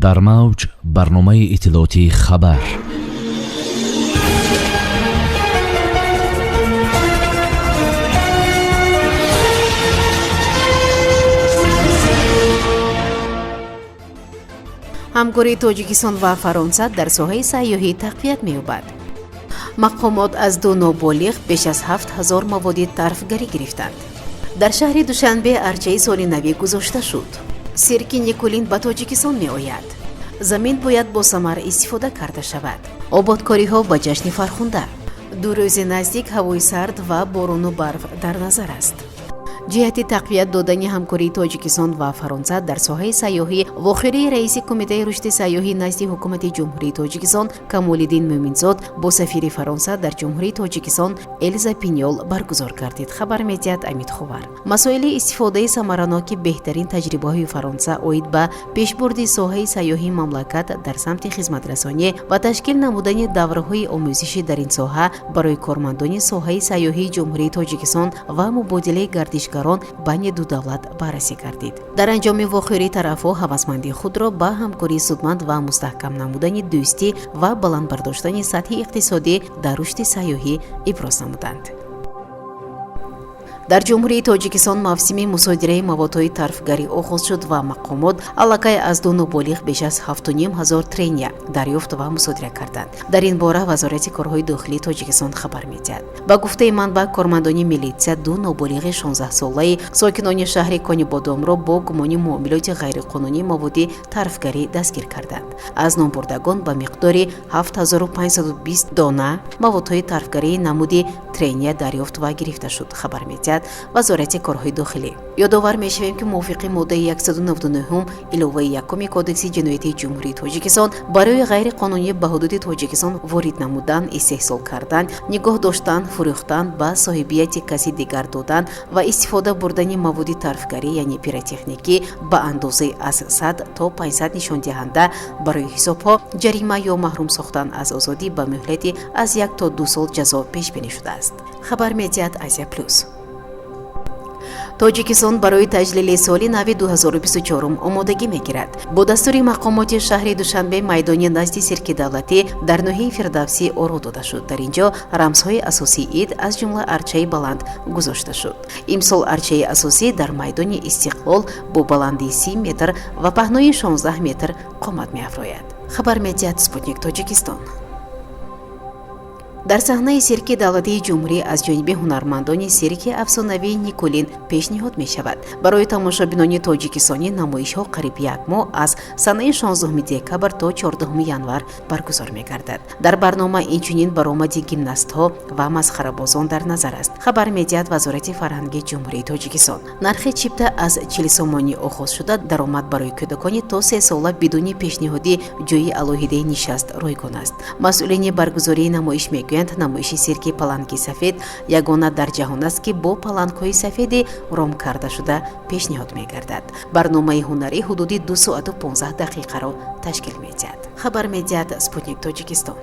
Дар мавҷ барномаи иттилоотии «Хабар». Ҳамкории Тоҷикистон ва Фаронса дар соҳаи сайёҳӣ тақвият меёбад. Мақомот аз ду ноболиғ беш аз 7000 маводи тарфгарӣ гирифтанд. Дар шаҳри Душанбе арчаи соли навӣ гузошта шуд. Сирки Никулин ба Тоҷикистон меояд. Замин бояд босамар истифода карда шавад. Ободкориҳо ба ҷашни Фархунда. 2 рӯзи наздик ҳавои сард ва борону барф дар назар аст. Ҷиҳати тақвият додани ҳамкории Тоҷикистон ва Фаронса дар соҳаи сайёҳӣ вохӯрии раиси Кумитаи рушди сайёҳӣ назди Ҳукумати Ҷумҳурии Тоҷикистон Камолиддин Мӯминзод бо сафири Фаронса дар Ҷумҳурии Тоҷикистон Элза Пиньол баргузор гардид, хабар медиҳад Амид Ховар. Масоили истифодаи самараноки беҳтарин таҷрибаҳои Фаронса оид ба пешбурди соҳаи сайёҳии мамлакат дар самти хизматрасонӣ ва ташкил намудани давраҳои омӯзишӣ дар ин соҳа барои кормандони соҳаи сайёҳии Ҷумҳурии Тоҷикистон ва мубодилаи гардишгарон байни ду давлат баррасӣ гардид. Дар анҷоми вохӯрӣ тарафҳо ҳавасмандии худро ба ҳамкории судманд ва мустаҳкам намудани дӯстӣ ва баланд бардоштани сатҳи иқтисодӣ дар рушди сайёҳӣ иброз намуданд. Дар Ҷумҳурии Тоҷикистон мавсими мусодираи маводҳои тарфгарӣ оғоз шуд ва мақомот аллакай аз ду ноболиғ беш аз 7500 трения дарёфт ва мусодира карданд. Дар ин бора Вазорати корҳои дохилии Тоҷикистон хабар медиҳад. Ба гуфтаи манбаъ, кормандони милитсия ду ноболиғи 16-солаи сокинони шаҳри Конибодомро бо гумони муомилоти ғайриқонунии маводи тарфгарӣ дастгир карданд. Аз номбурдагон ба миқдори 7520 дона маводҳои тарфгарии намуди трения дарёфт ва гирифта шуд, хабар медиҳад Вазорати корҳои дохилӣ. Ёдовар мешавем, ки мувофиқи моддаи 199 иловаи 1 Кодекси ҷиноятии Ҷумҳурии Тоҷикистон барои ғайриқонунӣ ба ҳудуди Тоҷикистон ворид намудан, истеҳсол кардан, нигоҳ доштан, фурӯхтан, ба соҳибияти каси дигар додан ва истифода бурдани маводи тарфгарӣ, яъне пиротехникӣ, ба андозаи аз 100 то 500 нишондиҳанда барои ҳисобҳо ҷарима ё маҳрум сохтан аз озодӣ ба муҳлати аз 1 то 2 сол ҷазо пешбинӣ шудааст, хабар медиҳад Азия Плюс. Тоҷикистон барои таҷлили соли нави 2024 омодагӣ мегирад. Бо дастури мақомоти шаҳри Душанбе майдони назди сирки давлатӣ дар ноҳияи Фирдавсӣ оро дода шуд. Дар ин ҷо рамзҳои асосии ид, аз ҷумла арчаи баланд гузошта шуд. Имсол арчаи асосӣ дар майдони Истиқлол бо баландии 30 метр ва паҳнои 16 метр қомат меафрояд, хабар медиҳад Спутник Тоҷикистон. Дар саҳнаи сирки давлатии ҷумҳурӣ аз ҷониби ҳунармандони сирки афсонавии Никулин пешниҳод мешавад. Барои тамошобинони тоҷикистонӣ намоишҳо қариб як моҳ аз санаи 16 декабр то 14 январ баргузор мегардад. Дар барнома инчунин баромади гимнастҳо ва масхарабозон дар назар аст, хабар медиҳад Вазорати фарҳанги Ҷумҳурии Тоҷикистон. Нархи чипта аз 40 сомонӣ оғоз шуда, даромад барои кӯдакони то 3 сола бидуни пешниҳоди ҷойи алоҳидаи нишаст ройгон аст. Масъулини баргузории намоиш мегӯянд, намоиши сирки паланги сафед ягона дар ҷаҳон аст, ки бо палангҳои сафеди ром кардашуда пешниҳод мегардад. Барномаи ҳунарӣ ҳудуди 2 соату 15 дақиқаро ташкил медиҳад, хабар медиҳад Спутник Тоҷикистон.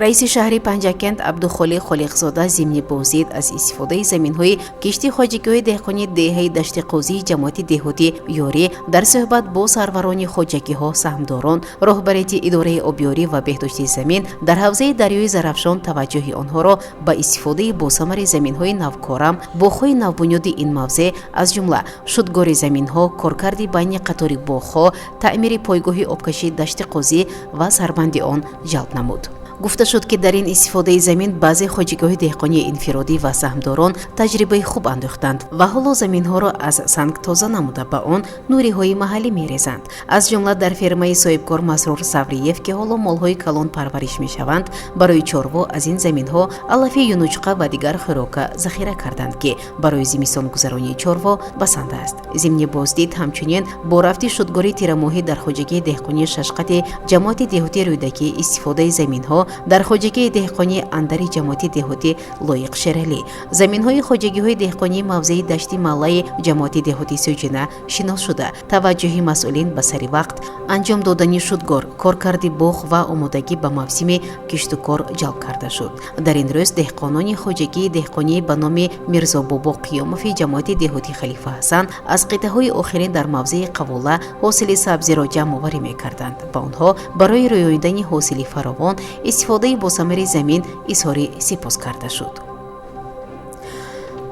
Раиси шаҳри Панҷакент Абдухолиқ Холиқзода зимни боздид аз истифодаи заминҳои кишти хоҷагиҳои деҳқони деҳаи Даштиқозии ҷамоати деҳотӣ Ёрӣ дар суҳбат бо сарварони хоҷагиҳо, саҳмдорон, роҳбарияти идораи обёрӣ ва беҳдошти замин дар ҳавзаи дарёи Зарафшон таваҷҷӯҳи онҳоро ба истифодаи босамари заминҳои навкорам, боғҳои навбунёди ин мавзеъ, аз ҷумла шудгори заминҳо, коркарди байни қатори боғҳо, таъмири пойгоҳи обкашии Даштиқозӣ ва сарбанди он ҷалб намуд. Гуфта шуд, ки дар ин истифодаи замин баъзе хоҷагиҳои деҳқонии инфиродӣ ва саҳмдорон таҷрибаи хуб андӯхтанд ва ҳоло заминҳоро аз санг тоза намуда, ба он нуриҳои маҳаллӣ мерезанд. Аз ҷумла дар фермаи соҳибкор Масрур Савриев, ки ҳоло молҳои калон парвариш мешаванд, барои чорво аз ин заминҳо алафи юнучқа ва дигар хӯрока захира карданд, ки барои зимистонгузаронии чорво басанда аст. Зимни боздид ҳамчунин бо рафти шудгори тирамоҳӣ дар хоҷагии деҳқонии шашқати ҷамоати деҳоти Рӯдакӣ, истифодаи заминҳо дар хоҷагии деҳқонии Андари ҷамоати деҳоти Лоиқ Шералӣ, заминҳои хоҷагиҳои деҳқонии мавзеи Дашти Маллаи ҷамоати деҳоти Сӯҷина шинос шуда, таваҷҷӯҳи масъулин ба сари вақт анҷом додани шудгор, коркарди боғ ва омодагӣ ба мавсими киштукор ҷалб карда шуд. Дар ин рӯз деҳқонони хоҷагии деҳқонии ба номи Мирзобобо Қиёмови ҷамоати деҳоти Халифа Ҳасан аз қитъаҳои охирин дар мавзеи Қавола ҳосили сабзиро ҷамъоварӣ мекарданд. Ба онҳо барои рӯёнидани ҳосили фаровон, истифодаи босамари замин изҳори сипос карда шуд.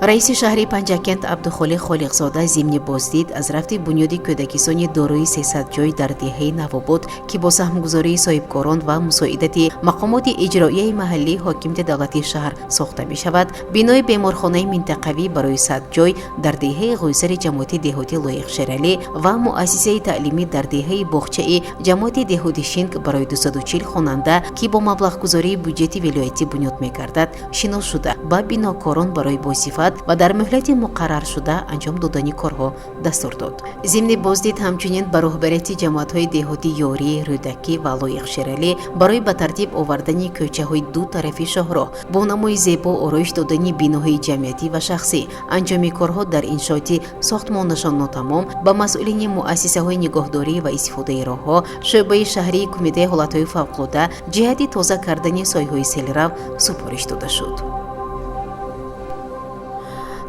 Раиси шаҳри Панҷакент Абдухолиқ Холиқзода зимни боздид аз рафти бунёди кӯдакистони дорои 300 ҷой дар деҳаи Навобод, ки бо саҳмгузории соҳибкорон ва мусоидати мақомоти иҷроияи маҳаллии ҳокимияти давлатии шаҳр сохта мешавад, бинои беморхонаи минтақавӣ барои 100 ҷой дар деҳаи Ғӯйсари ҷамоати деҳоти Лоиқ Шералӣ ва муассисаи таълимӣ дар деҳаи Боғчаи ҷамоати деҳоти Шинг барои 240 хонанда, ки бо маблағгузории буҷети вилоятӣ бунёд мегардад, шинос шуда, ба бинокорон барои босифат ва дар муҳлати муқарраршуда анҷом додани корҳо дастур дод. Зимни боздид ҳамчунин ба роҳбарияти ҷамоатҳои деҳоти Ёрӣ, Рӯдакӣ ва Лоиқ Шералӣ барои ба тартиб овардани кӯчаҳои ду тарафи шоҳроҳ, бо намои зебо ороиш додани биноҳои ҷамъиятӣ ва шахсӣ, анҷоми корҳо дар иншооти сохтмонашон нотамом, ба масъулини муассисаҳои нигоҳдорӣ ва истифодаи роҳҳо, шӯъбаи шаҳрии Кумитаи ҳолатҳои фавқулода ҷиҳати тоза кардани соҳиҳои селрав супориш дода шуд.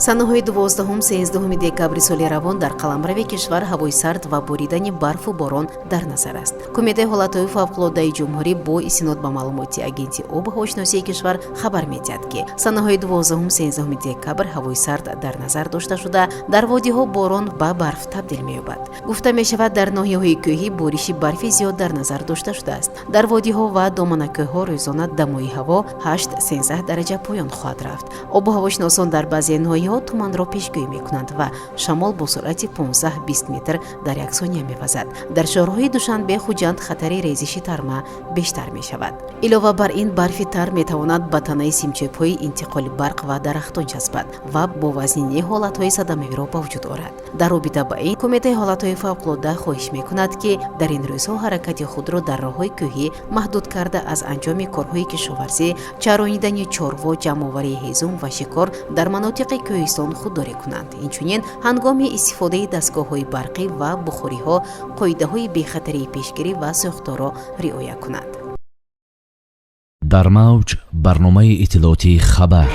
Санаҳои 12-13 декабри соли равон дар қаламрави кишвар ҳавои сард ва боридани барфу борон дар назар аст. Кумитаи ҳолатҳои фавқулодаи ҷумҳурӣ бо истинод ба маълумоти Агентии обу ҳавошиносии кишвар хабар медиҳад, ки санаҳои 12-13 декабр ҳавои сард дар назар дошта шуда, дар водиҳо борон ба барф табдил меёбад. Гуфта мешавад, дар ноҳияҳои кӯҳӣ бориши барфи зиёд дар назар дошта шудааст. Дар водиҳо ва доманакӯҳҳо рӯзона дамои ҳаво 8-13 дараҷа поён хоҳад рафт. Обу ҳавошиносон дар баъзе ноҳияҳо туманро пешгӯӣ мекунанд ва шамол бо суръати 15-20 метр дар як сония мевазад. Дар шаҳрҳои Душанбе, Хуҷанд хатари резиши тарма бештар мешавад. Илова бар ин, барфи тар метавонад ба танаи симчӯбҳои интиқоли барқ ва дарахтон часпад ва бо вазнинии ҳолатҳои садамавиро ба вуҷуд орад. Дар робита ба ин, Кумитаи ҳолатҳои фавқулода хоҳиш мекунад, ки дар ин рӯзҳо ҳаракати худро дар роҳҳои кӯҳӣ маҳдуд карда, аз анҷоми корҳои кишоварзӣ, чаронидани чорво, ҷамъоварии ҳезум ва шикор дар манотиқи кӯҳистон худдорӣ кунанд. Инчунин ҳангоми истифодаи дастгоҳҳои барқӣ ва бухориҳо қоидаҳои бехатарии пешгирӣ ва сӯхторро риоя кунанд. Дар мавҷ барномаи иттилоотии «Хабар».